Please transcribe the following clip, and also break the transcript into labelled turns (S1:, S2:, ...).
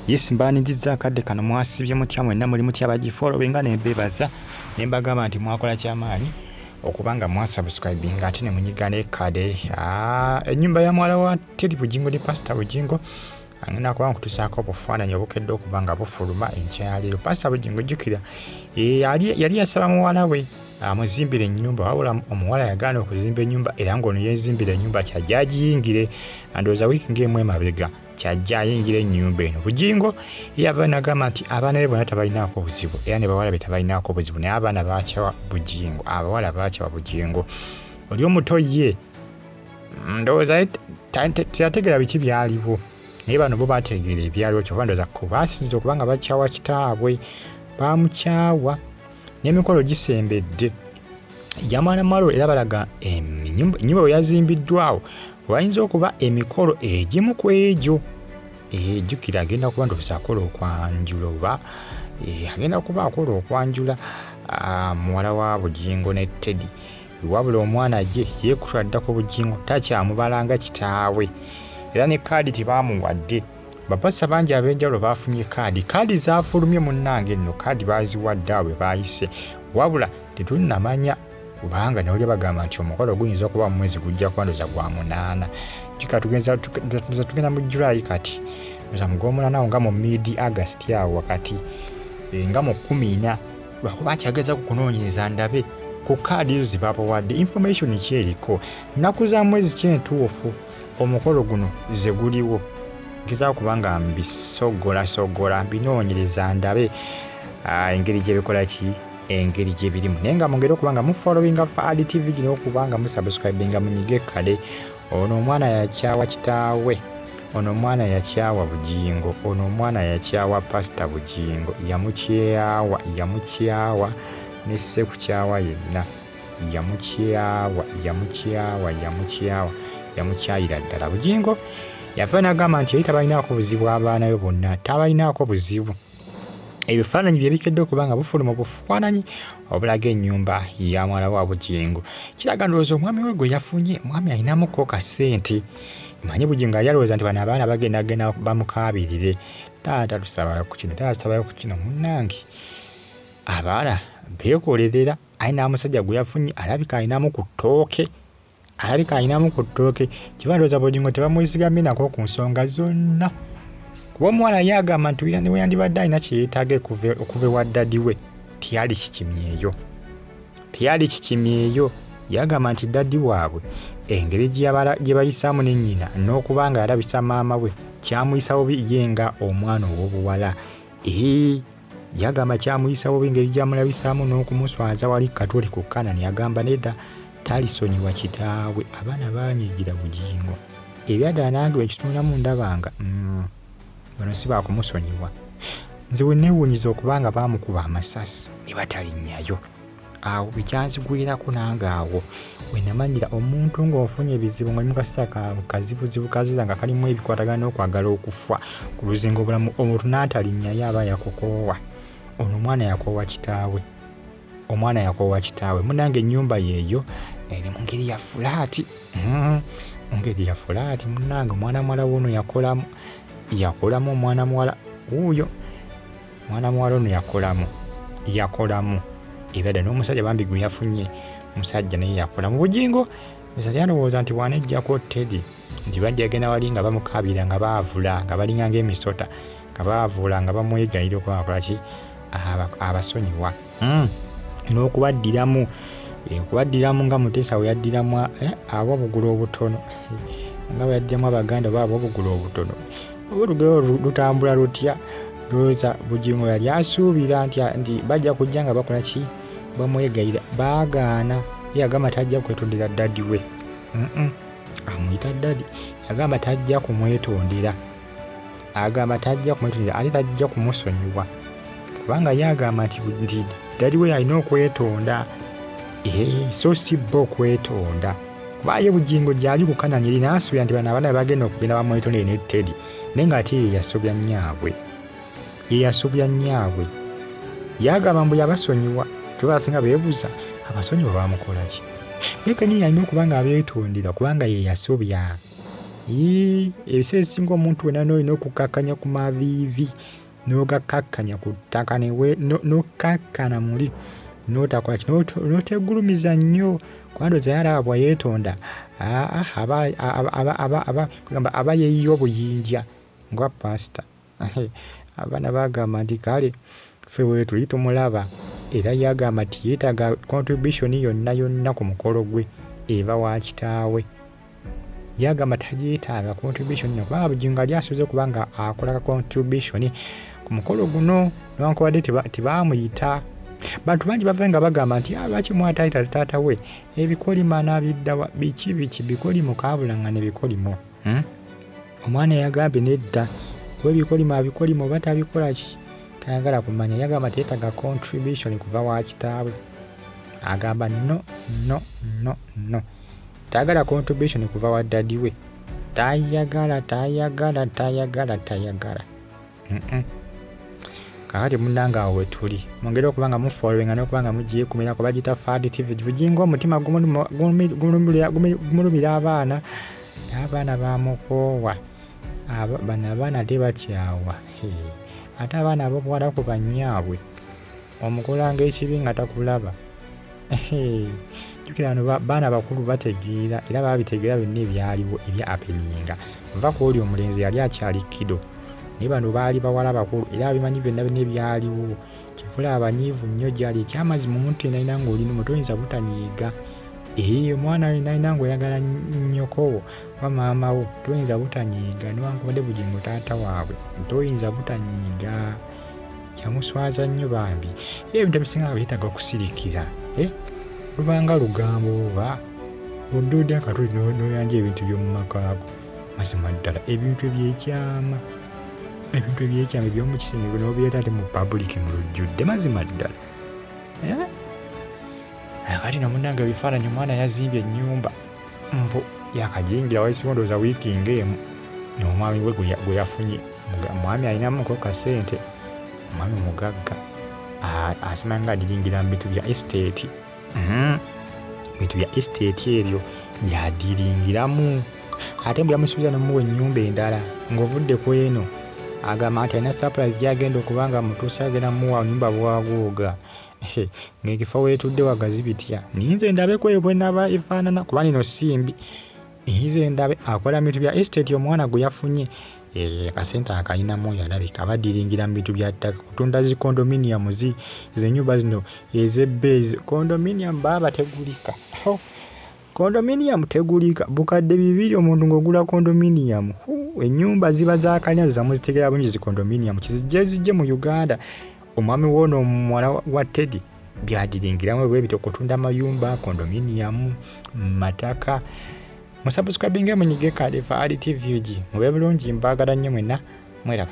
S1: Yes, mbaniriza akadde kano. Mwasibye mutya mwenna? Muli mutya abagifollowinga? Ne mbebaza ne mbagamba nti mwakola kyamaanyi okuba nga mwasubscribinga ate ne munyiga n'ekade. Ennyumba ya muwala wa Teddy Bugingo ne Pasita Bugingo agenda kuba nkutusaako obufaananyi obukedde okuba nga bufuluma enkya ya leero. Pasita Bugingo, jjukira yali yasaba muwala we amuzimbira ennyumba, wabula omuwala yagaana okuzimba ennyumba, era ng'ono yeezimbira ennyumba kyajja agiyingire. Ndowooza wiiki ng'emu emabega kyajja ayingira ennyumba eno. Bugingo yava nagamba nti abaana be bonna tabalinaako buzibu, era ne bawala be tabalinaako buzibu, naye abaana bakyawa Bugingo, abawala bakyawa Bugingo. Oli omuto ye ndowooza teyategeera biki byaliwo, naye bano bo bategeera ebyaliwo. Kyova ndowooza kubasinzira okuba nga bakyawa kitaabwe, bamukyawa. N'emikolo gisembedde gya mwana muwala, era balaga ennyumba bwe yazimbiddwawo wayinza okuba emikolo egimu ku egyo. Jjukira agenda kuba ndowooza akola okwanjula, oba agenda kuba akola okwanjula muwala wa Bugingo ne Teddy. Wabula omwana ye yeekutula ddako Bugingo, takyamubalanga kitaawe, era ne kaadi tebaamuwadde. Bapasita bangi ab'enjawulo baafunye kaadi, kaadi zaafulumye munnange nno, kaadi baaziwadde abo be baayise, wabula tetunnamanya kubanga nawulira bagamba nti omukolo guyinza okuba mu mwezi gujja kuba ndowooza gwa 8. Jjukira tugenda mu July kati, ndowooza mu gw'omunaana awo nga mu mid August awo wakati, nga mu 14, lwakuba nkyagezaako kunoonyereza ndabe ku kaadi ezo ze babawadde information ki eriko, nnaku za mwezi ki entuufu omukolo guno ze guliwo. Ngezaako kuba nga mbisogolasogola, mbinoonyereza ndabe engeri gye bikola ki, engeri gye birimu. Naye nga mungeri okuba nga mufollowinga Faadi TV gino, okuba nga musubscribinga, munyige kale. Ono omwana yakyawa kitaawe, ono omwana yakyawa Bugingo, ono omwana yakyawa Pasita Bugingo, yamukyawa, yamukyawa ne ssekukyawa yenna yamukyawa, yamukyawa, yamukyawa, yamukyayira ddala. Bugingo yava n'agamba nti yali tabalinaako buzibu, abaana be bonna tabalinaako buzibu. Ebifaananyi bye bikedde okuba nga bufuluma, obufaananyi obulaga ennyumba ya muwala wa Bugingo, kiraga ndowooza omwami we gwe yafunye, omwami alinamuko kasente. Manyi Bugingo yali alowooza nti bano abaana bagenda genda bamukaabirire, "Taata, tusabayo ku kino, taata, tusabayo ku kino." Munnange, abaana beekolerera. Aye n'amusajja gwe yafunye alabika alinamu ku ttooke, alabika alinamu ku ttooke. Kiba ndowooza Bugingo tebamwesigamye nako ku nsonga zonna, kuba omuwala ye agamba nti ne we yandibadde alina kye yeetaaga okuva ewa daddy we, teyali kikimyeyo, teyali kikimyeyo. Yagamba nti daddy waabwe engeri gye bayisaamu ne nnyina n'okuba nga yalabisa maama we kyamuyisa bubi ye nga omwana ow'obuwala. Ee, yagamba kyamuyisa bubi engeri gyamulabisaamu n'okumuswaza wali Katoli ku Kanani. Agamba nedda, talisonyiwa kitaawe. Abaana banyiigira Bugingo ebyaddala. Nange bwekitunulamu ndabanga bano si bakumusonyiwa. Nze bwe neewuunyiza okuba nga baamukuba amasasi ne batalinnyayo awo, bekyanzigwirako nange awo we namanyira omuntu ng'ofunye ebizibu, nga oli mu kaseera kazibuzibu kazira nga kalimu ebikwatagana n'okwagala okufa ku luzinga obulamu, omuntu n'atalinnyayo aba yakukoowa. Ono omwana yakoowa kitaawe, omwana yakoowa kitaawe. Munange, ennyumba yeeyo eri mu ngeri ya flat, mu ngeri ya flat. Munange, omwana muwala wuuno yakolamu, yakolamu. Omwana muwala wuuyo, mwana muwala ono yakolamu, yakolamu ebyadda. N'omusajja bambi gwe yafunye, musajja naye yakolamu. Bugingo musajja alowooza nti bw'anejjako Teddy nti bajja genda wali nga bamukaabira, nga baavula, nga balinga ng'emisota, nga baavula, nga bamwegayirira okuba bakola ki, abasonyiwa n'okubaddiramu, okubaddiramu nga Muteesa bwe yaddiramu ab'obugulu obutono, nga bwe yaddiramu abaganda oba ab'obugulu obutono. Oba olugero lutambula lutya? Lowooza Bugingo yali asuubira nti bajja kujja nga bakola ki, bamwegayira. Baagaana. Ye yagamba tajja kwetondera daddy we. Amuyita daddy. Yagamba tajja kumwetondera, agamba tajja kumwetondera ate tajja kumusonyiwa, kubanga ye agamba nti daddy we alina okwetonda, so si bo okwetonda. Kuba ye Bugingo gyali ku Kanani eri n'asuubira nti bano abaana bagenda okugenda bamwetondere ne Teddy, naye ng'ate ye yasobya nnyaabwe, ye yasobya nnyaabwe. Yagamba mbu yabasonyiwa. Kyova asinga beebuuza abasonyiwa bamukola ki? Ye kenyini alina okuba nga abeetondera kubanga ye yasobya. Ebiseera ebisinga omuntu wenna n'olina okukakkanya ku maviivi n'ogakkakkanya ku ttaka n'okkakkana muli n'otakola ki n'otegulumiza nnyo kuba ndowooza ye alaba bwe yeetonda aba yeeyiye obuyinja nga paasita. Abaana bagamba nti kale ffe weetuli tumulaba era yagamba nti yeetaaga contribution yonna yonna ku mukolo gwe eva wa kitaawe. Yagamba tagyetaaga contribution yonna kubanga Bugingo ali asoboze okuba nga akola ka contribution ku mukolo guno newankubadde tebaamuyita. Bantu bangi bava nga bagamba nti lwaki mwatayita taata we ebikolimo anaabiddawa biki biki bikolimo kaabulangana ebikolimo. Omwana yagambye nedda kuba ebikolimo abikolimo oba tabikola ki tayagala kumanya. Yagamba teyeetaaga contribution kuva wa kitaawe. Agamba no no no no tayagala contribution kuva wa daddy we. Tayagala tayagala tayagala tayagala. Kakati munnange awo we tuli mwongere okuba nga mufollowinga n'okuba nga mugyekumira kuba bagiyita Fad TV. Bugingo omutima gumulumira abaana n'abaana bamukoowa. Bano abaana tebakyawa. Ate abaana ab'obuwala ku bannyaabwe omukolanga ekibi nga takulaba. Jjukira bano baana bakulu bategeera era baabitegeera byonna ebyaliwo ebya happeninga. Nva ku oli omulenzi yali akyali kiddo naye bano baali bawala bakulu era babimanyi byonna byonna ebyaliwo. Kivula abanyiivu nnyo gy'ali. Ekyamazima omuntu yenna alina ng'oli n'omuto toyinza butanyiiga. Omwana yenna alina ng'oyagala nnyoko wo oba maama wo toyinza butanyiiga newankubadde Bugingo taata waabwe toyinza butanyiiga. Kyamuswaza nnyo bambi. Era ebintu ebisinga nga byetaaga okusirikira. Lubanga lugambo oba odde akatuli n'oyanja ebintu by'omu maka go. Mazima ddala ebintu ebyekyama ebintu ebyekyama eby'omu kisenge n'obireeta ate mu public mu lujjudde mazima ddala. Kati nno munnange ebifaananyi omwana yazimbye ennyumba mbu yakagiyingira wayiseewo ndowooza wiiki ng'emu n'omwami we gwe yafunye. Omwami alinamuko kasente, omwami mugagga asimanya nga adiringira mu bintu bya estate. Bintu bya estate ebyo by'adiringiramu. Ate mbu yamusuubiza n'omuwa ennyumba endala ng'ovudde ku eno agamba nti alina surprise gy'agenda okuba nga amutuusa agenda mmuwa nnyumba bwagooga. Ng'ekifo weetudde wagazi bitya. Nninze ndabeko eyo bw'enaaba efaanana kuba nino si mbi. Nninze ndabe akola mu bintu bya estate omwana gwe yafunye. Akasente akalinamu oyo alabika aba adiringira mu bintu bya ttaka kutunda zi condominium z'ennyumba zino ez'ebbeeyi. Condominium baaba tegulika. Condominium tegulika. 2,000 omuntu ng'ogula condominium. Ennyumba ziba za kalina zo zamuzitegeera bulungi zi condominium. Kizijje zijje mu Uganda. Omwami w'ono omuwala wa Teddy byadiringiramu bwe bityo kutunda amayumba, condominium, mataka. Musubscribinge munyige kale Fad TV UG. Mube bulungi mbaagala nnyo mwenna mweraba.